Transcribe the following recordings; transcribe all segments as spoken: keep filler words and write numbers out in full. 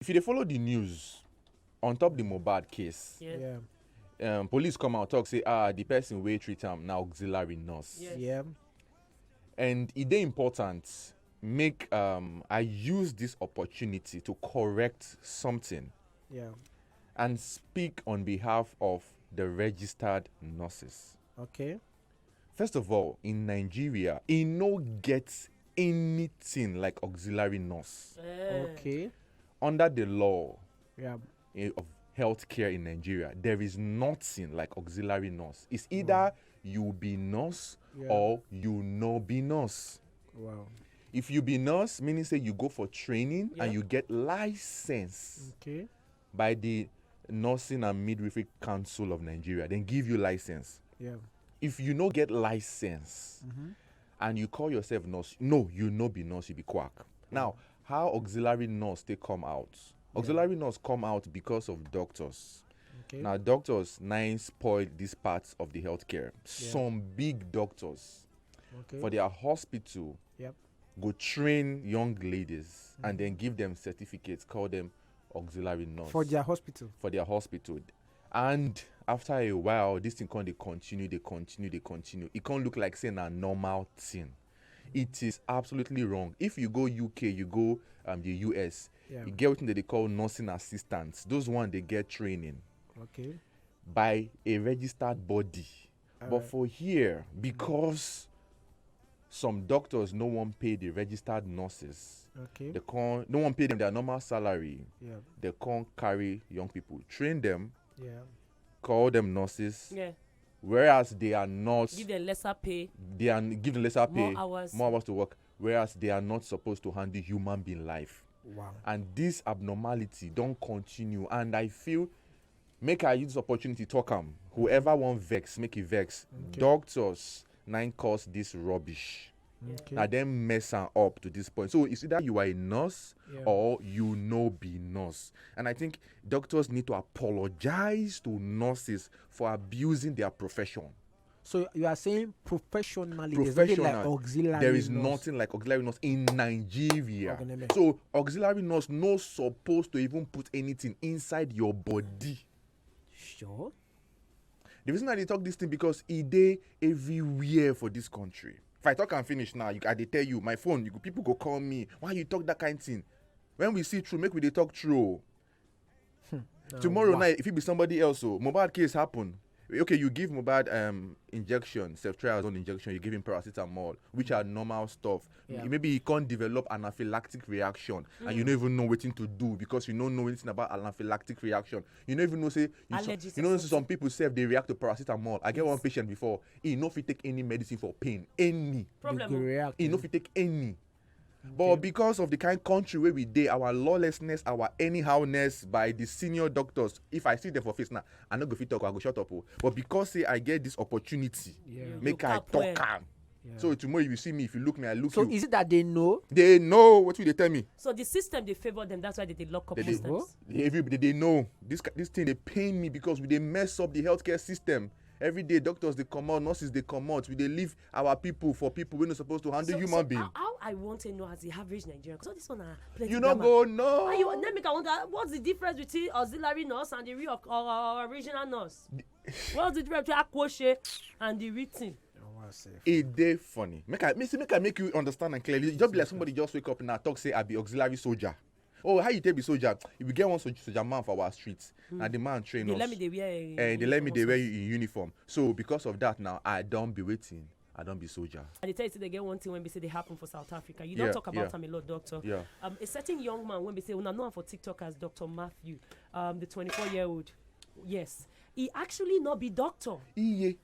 If you dey follow the news on top the Mohbad case, Yeah. Yeah. um, police come out talk say, ah, the person wey treat am na auxiliary nurse. Yes. Yeah. And e dey important make um, I use this opportunity to correct something Yeah. and speak on behalf of the registered nurses. Okay. First of all, in Nigeria, e no get anything like auxiliary nurse. Eh. Okay. Under the law Yeah. eh, of healthcare in Nigeria, there is nothing like auxiliary nurse. It's either you be nurse Yeah. or you no be nurse. Wow. If you be nurse, meaning say you go for training Yeah. and you get license Okay. by the Nursing and Midwifery Council of Nigeria, then give you license. Yeah. If you no get license Mm-hmm. and you call yourself nurse, no, you no be nurse, you be quack. Now, how auxiliary nurse take come out? Auxiliary nurse come out because of doctors. Okay. Now, doctors nine spoil these parts of the healthcare. Some big doctors Okay. for their hospital Yep. go train young ladies and then give them certificates, call them auxiliary nurse For their hospital. for their hospital. And after a while, this thing can they continue, they continue, they continue. It can't look like saying a normal thing. It is absolutely wrong. If you go U K, you go um, the U S, Yeah. you get what they call nursing assistants. Those one they get training Okay. by a registered body. But Alright. For here, because some doctors no one pay the registered nurses, Okay. they can't no one pay them their normal salary. Yeah. They can't carry young people, train them, Yeah. call them nurses, Yeah. Whereas they are not, Give them lesser pay. They are give them lesser pay, More hours. More hours to work. Whereas they are not supposed to handle human being life. Wow. And this abnormality don't continue. And I feel, make I use this opportunity talk am. Whoever want vex, make it vex. Okay. Doctors nine cause this rubbish. Okay. Now then mess am up to this point. So it's either you are a nurse Yeah. or you no be nurse. And I think doctors need to apologize to nurses for abusing their profession. So you are saying professionally, there's nothing like Professional. Auxiliary There is nurse. Nothing like auxiliary nurse in Nigeria. Okay, let me- So auxiliary nurse no supposed to even put anything inside your body. Sure. The reason I dey talk this thing because e dey everywhere for this country. If I talk and finish now, you, I dey tell you, my phone, you, go- people go call me. Why you talk that kind thing? When we see true, make we dey talk true. Oh. Now, Tomorrow wow. Night, if it be somebody else, oh, Mohbad case happen. Okay, you give Mohbad um injection, self trials on injection. You give him paracetamol, which are normal stuff. Yeah. Maybe he can't develop anaphylactic reaction, and you don't even know what to do because you don't know anything about anaphylactic reaction. You don't even know say you, so, Allergies you or know say something. Some people say they react to paracetamol. I get one patient before. He no fit take any medicine for pain, any. They go Problem. React. He no fit take any. But because of the kind country where we dey, our lawlessness, our anyhowness by the senior doctors, if I see them for face now, I no go fit talk, I go shut up. Oh. But because say I get this opportunity, Yeah. You make go I cap talk well. Am. Yeah. So tomorrow if you see me, if you look me, I look So you. Is it that they know? They know what will they tell me. So the system they favor them. That's why they, they lock up They, they, systems. Everybody they know this ca- this thing they pain me because we they mess up the healthcare system. Every day doctors they come out, nurses they come out. We they leave our people for people we're not supposed to handle So- human so being. How, how I want to know as the average Nigerian, because all this one are plenty You no grammar. Go no. Why you let me wonder what's the difference between auxiliary nurse and the real or, or original nurse? What's the difference between Akwoshe and the written? Oh, I say. E dey funny. Make I make, make I make you understand and clearly. Just be like somebody just wake up now talk say I be auxiliary soldier. Oh, how you take be soldier? If we get one soldier, soldier man for our streets, now the man train They us. Let me they wear. A, Eh, they let me they wear uniform. You in uniform. So because of that now, I don't be waiting. I don't be soldier. And they tell you say they get one thing when we say they happen for South Africa. You don't Yeah, talk about yeah. Them a lot, doctor. Yeah. Um, a certain young man when we say una know am for TikTok as Doctor Matthew, um, the twenty-four year old. Yes, he actually not be doctor. Iye.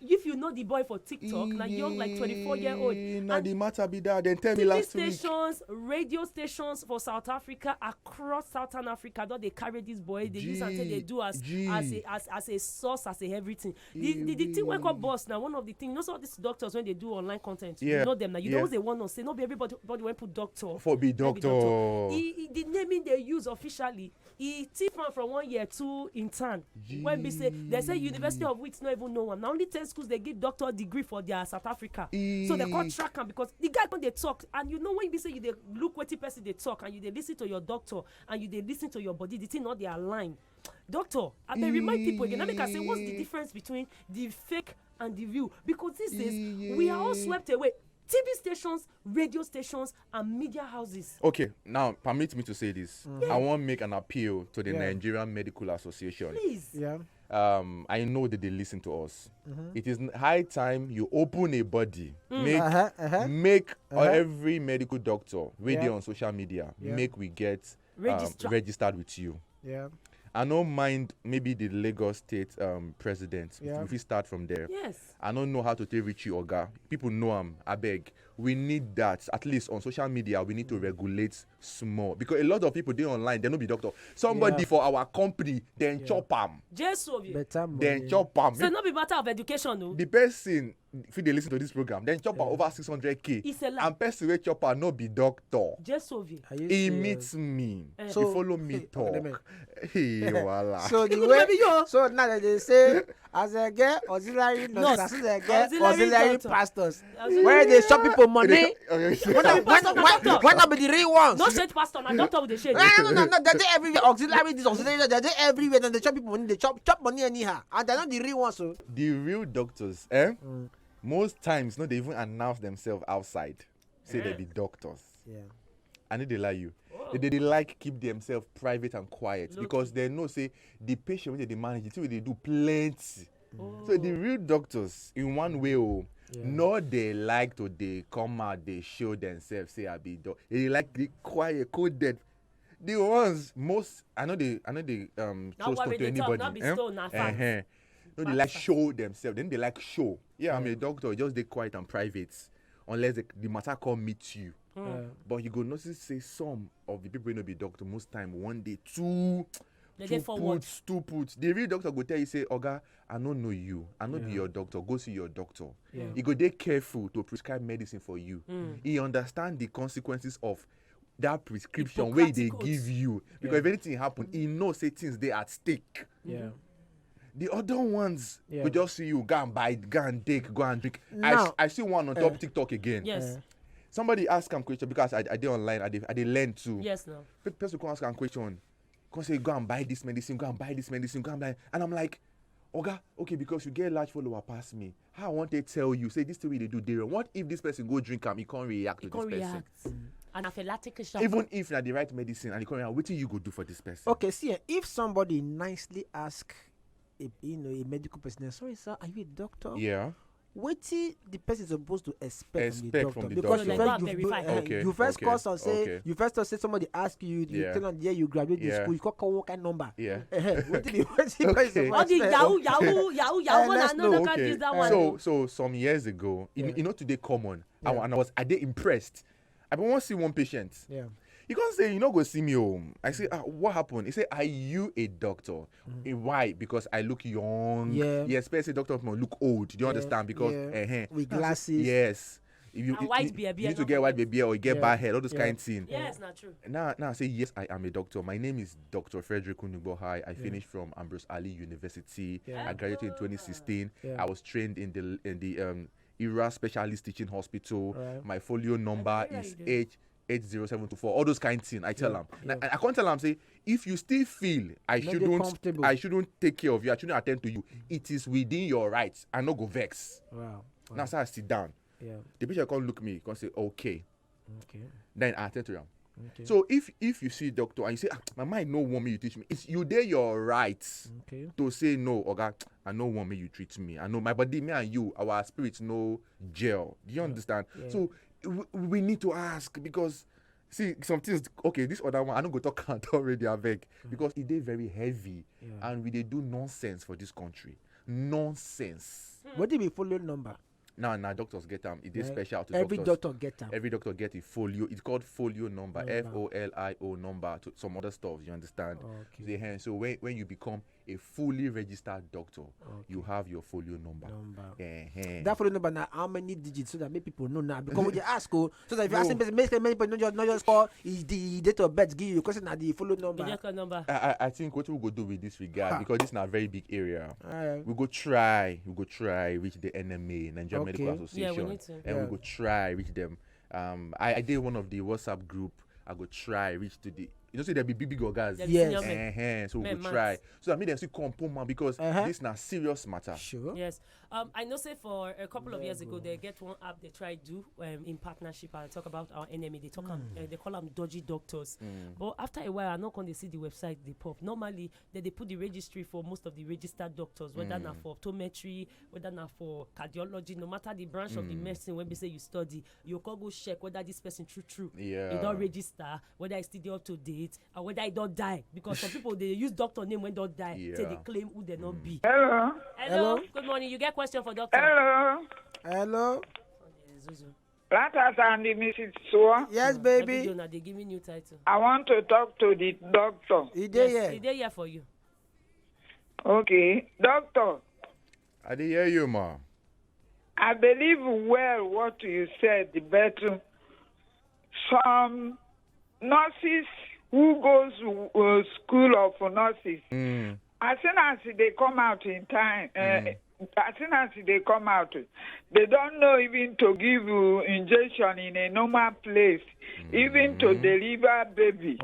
If you know the boy for TikTok, na young like twenty-four year old. Iye, na And the matter be that. Then tell me T V last week. Stations, radio stations for South Africa, across Southern Africa, don dey carry this boy. They use am take dey do as Gee. As a as as a source, as a everything. The the, the thing wey come boss now, one of the things, you know, some of these doctors when they do online content, Yeah, you know them now. You yeah. Know they want to say no be everybody body when put doctor. For be No be doctor. He, he, the naming they use officially, he thief am from one year two in turn. When be say they say University of Wits no even know am. Na only ten schools dey give doctor degree for their South Africa. So they come track am because the guy come dey talk, and you know, when you be say you dey look wetin person dey talk and you dey listen to your doctor and you dey listen to your body, the thing no dey align. Doctor, I dey remind people again. Let me can say, what's the difference between the fake and the real? Because these days we are all swept away. T V stations, radio stations, and media houses. Okay, now permit me to say this. I wan make an appeal to the Yeah. Nigerian Medical Association. Please. Yeah. Um, I know that they listen to us. It is n- high time you open a body, make Uh-huh, uh-huh. make Uh-huh. every medical doctor wey dey Yeah. on social media Yeah. make we get um, Register. registered with you. Yeah. I no mind maybe the Lagos State um, president. Yeah. If we start from there, Yes. I don't know how to take reach you, Oga. People know am. I beg. We need that at least on social media. We need to regulate small because a lot of people dey online. They no be doctor. Somebody Yeah. for our company then Yeah. chop am. Jesu of you. Better money. Then chop am. So no be matter of education, no. The person if they listen to this program, then chop am over six hundred k. It's a lie. And person wey chop am no be doctor. Jesu of you. Are you He serious? Meets me. Eh. He So, follow me hey, okay, talk. Hey, voila. So the It could way, be you. So now that they say, as a girl, auxiliary Nurse. nurse, as a girl, Auxiliary auxiliary doctor. pastors, Auxiliary- where they shop people money. Okay. When not, when, when not be the real ones. No shade pastor, na doctor with the shade. No, no, no, no, no, they're there everywhere. Auxiliary, this auxiliary, they're there everywhere. And they chop people money, they chop chop money anyhow, and they're not the real ones. So The real doctors, eh? Most times, no, they even announce themselves outside. Say they be doctors. Yeah. I need to lie you. They, they like keep themselves private and quiet because they know say the patient wey they manage, the thing wey they do plenty. So the real doctors, in one way, oh, Yeah. no, they like to they come out, they show themselves, say I be doc. They like the quiet, coded. The ones most, I know they, I know they um Now throw what stone we to dey talk, anybody. not be Eh? stone, na fact. Uh-huh. No, they Fact, like fact. Show themselves. Then they like show. Yeah, I'm a doctor. Just they quiet and private, unless the, the matter come meet you. Uh, But you go notice say some of the people wey no be doctor most time one day too They too dey forward. Put, too put. The real doctor go tell you say, "Oga, I no know you. I no be Yeah. Your doctor. Go see your doctor." Yeah. He go dey careful to prescribe medicine for you. He understand the consequences of that prescription wey they Hippocratic give oath. You because Yeah. If anything happen, he know say things dey at stake. Yeah. The other ones Yeah. go just see you go and buy, go and take, go and drink. I, Now- s- I see one on top TikTok again. Yes. Uh, Somebody ask am question because I, I dey online, I dey, I dey learn too. Yes, now. Pe- Person come ask am question. Come say go and buy this medicine, go and buy this medicine, go and buy. And I'm like, "Oga, okay, because you get large follower pass me. How I want to tell you, say this thing wey they do dey wrong. What if this person go drink am, he can't react to He can't this person? React. Anaphylactic shock. Even if na the right medicine and he can't react, wetin you go do for this person?" Okay, see, eh, if somebody nicely ask, a, you know, a medical person, "Sorry, sir, are you a doctor?" Yeah. Wetin the person is supposed to expect, Expect from from the the doctor? doctor. Because Like, you go first, and you, verify. eh, Okay, you first okay, call and say, okay. You first say somebody ask you, you Yeah. tell them, "Yeah, you graduate the Yeah. school, you call, call what kind number?" Yeah. Eh, eh, wetin the, wetin the person Okay. All the expect? Yahoo, Yahoo, Yahoo, Yahoo, Eh, when I let's know know. look at Okay. this, that one. So so some years ago, you, Yeah. You know, today common. I, Yeah. and I was I dey impressed. I been wan see one patient. Yeah. You can't say you no go see me home. I say, "Ah, what happened?" He say, "Are you a doctor?" Eh, why? Because I look young. Yeah. Yes, person doctor must look old. Do you Yeah, understand? Because yeah. eh, eh. With Now I say, glasses. Yes. If you, And you- white you- beer, you beer, need to no get white problem. beer or get Yeah. bald head, all those Yeah. kind of thing. Yes, not true. Now, now I say yes, I am a doctor. My name is Doctor Frederick Unugbohai. I finished from Ambrose Ali University. Yeah. I graduated in twenty sixteen. Yeah. I was trained in the in the um, Ira Specialist Teaching Hospital. Right. My folio number Where is you dey? H eight zero seven two four. All those kind of things. I tell Yeah, them. And yeah. I, I can't tell them say if you still feel I No dey shouldn't comfortable. I shouldn't take care of you. I shouldn't attend to you. It is within your rights. I no go vex. Wow. Wow. Now so I sit down. Yeah. The patient come look me. Come say okay. Okay. Then I attend to him. Okay. So if if you see doctor and you say, "Ah, my mind no want me you teach me," it's you dey your right Okay. to say, "No, Oga, I no want me you treat me. I know my body, me and you, our spirits no gel." Do you understand? Yeah. So we, we need to ask because see some things. Okay, this other one I no go talk at already. I beg because it dey very heavy Yeah. and we dey do nonsense for this country. Nonsense. What do you follow number? now, now doctors get them. It is special to every doctors. Doctor get them. Every doctor get a folio. It's called folio number, F O L I O number, to some other stuff. You understand? Okay. So, eh, so when, when you become a fully registered doctor, you have your folio number. Number. Uh-huh. That folio number now, how many digits, so that make people know now? Because when they ask, oh, so that if you ask them, make many people not just, not just call is the date of birth, give you question at the folio number. The number. I, I, I think what we go do with this regard, because this is a very big area. We go try, we go try reach the N M A, Nigerian Medical Association, yeah, we need to. And we go try reach them. Um, I, I did one of the WhatsApp group. I go try reach to the, you know, say there be big, big ogas. Yes. Uh-huh. So we go try. So that mean they still come put man because this na serious matter. Sure. Yes. Um, I know say for a couple of years ago, they get one app they try do, um, in partnership. I talk about our N M A. They talk am, uh, they call them dodgy doctors. But after a while, I not come they see the website they pop. Normally, they, they put the registry for most of the registered doctors, whether na for optometry, whether na for cardiology, no matter the branch of the medicine when we say you study, you can go check whether this person true true. Yeah. He don't register, whether he still dey up to date, and whether he don't die. Because some people they use doctor name when don't die, till they claim who they not be. Hello. Hello. Hello. Good morning. You get question for doctor? Hello. Hello. Zuzu. Latas and the Missus Sua. Yes, baby. Jonah, they give me new title. I want to talk to the doctor. He dey here. He dey here for you. Okay, doctor. I dey hear you, ma. I believe well what you said, but some nurses who goes to, uh, school of nurses, as soon as they come out in time, uh, as soon as they come out, they don't know even to give you injection in a normal place, even to deliver baby.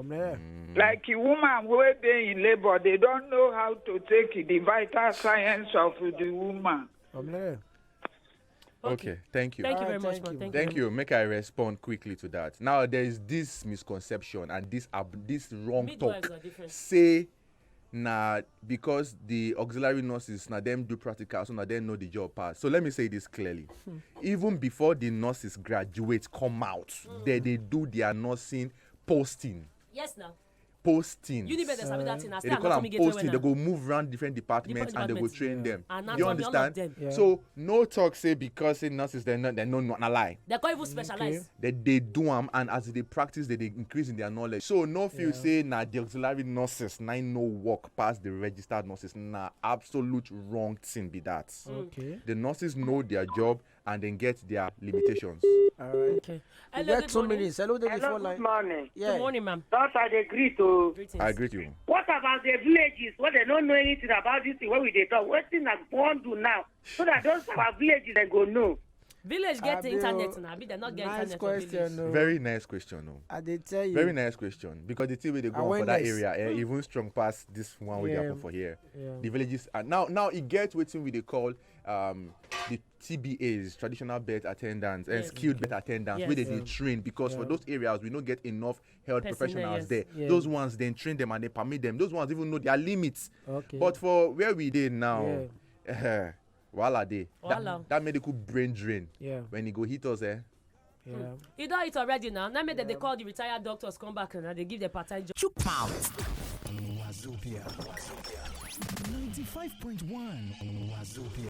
Like a woman where they in labor, they don't know how to take the vital science of the woman. Okay, thank you. Thank you very much, man. Thank you. Make I respond quickly to that. Now, there is this misconception and this ab- this wrong talk. Say na because the auxiliary nurses, na them do practical, so na them know the job pass. So let me say this clearly. Even before the nurses graduate, come out, they, they do their nursing posting. Yes, now. Posting. You need better sabi that thing. They call them posting. They go move around different departments and they go train them. You understand? So no talk say because say nurses, they no, they no, no, na lie. They can't even specialize. They, they do am, and as they practice, they, they increase in their knowledge. So no feel say na the auxiliary nurses na no work pass the registered nurses. Na absolute wrong thing be that. Okay. The nurses know their job and then get their limitations. All right. Okay. Hello, good morning. Hello, good morning. Yeah. Good morning, ma'am. Doctor, I dey greet o. Greetings. I greet you. What about the villages where they don't know anything about this thing where we dey talk? What thing that born do now? So that those our villages they go know. Village get internet now, be they not get internet for village. Very nice question, no. I dey tell you. Very nice question, because the thing wey dey go on for that area, eh, even strong pass this one wey dey happen for here. The villages, and now, now e get wetin we dey call, um, the T B As, traditional birth attendants, and skilled birth attendants, where they dey train, because for those areas we no get enough health professionals there. Those ones, then train them and they permit them. Those ones even know their limits. Okay. But for where we dey now, eh, wahala dey. That, that medical brain drain. Yeah. When e go hit us, eh? Yeah. E don hit already now. Now make dem dey call the retired doctors come back and they give them part-time job. Chook mouth. Wazobia. Ninety-five point one Wazobia.